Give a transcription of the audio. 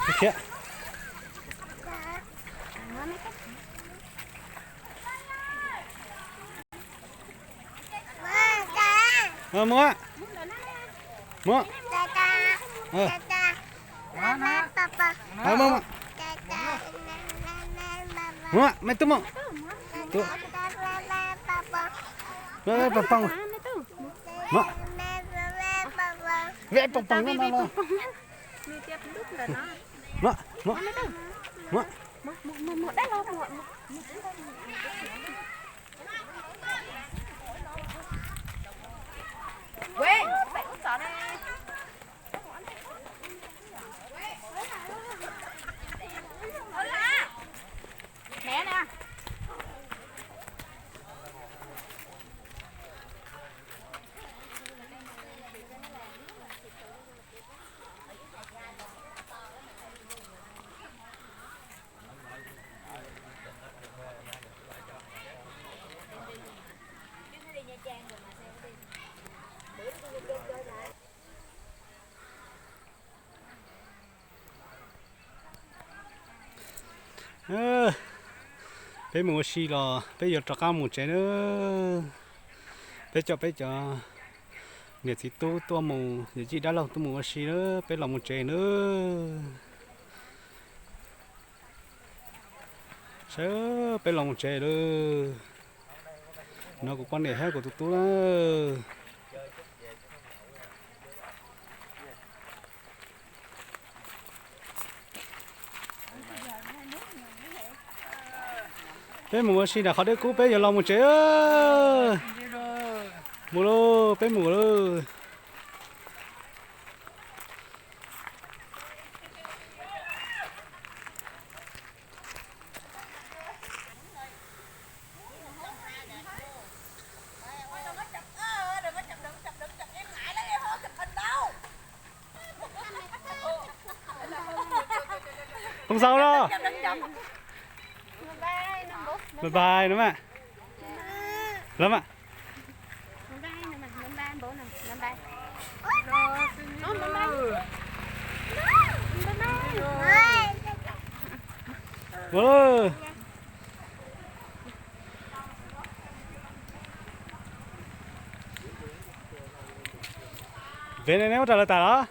Thiab. Mus, mus, mus, mus, maiv tub mus, pos pos, pos pos, ve pos pos no no los, mus, mus, mus. Peb mus ua si los peb yuav rov qab mus tsev nawb. Peb coj peb cov niam txiv tub tuaj mus, yawm yij dab laug tuaj mus ua si nawb, peb los mus tsev nawb. Saib, peb los mus tsev lawm. No kuv poj niam thiab kuv tus tub na. Peb mus ua si nram qhov dej kub, peb yuav los mus tsev. Mus lauj, peb mus lauj. Không sao đâu. Bye bye no ma. Lov ma. Ve ne, neb muab rau lawv tas los?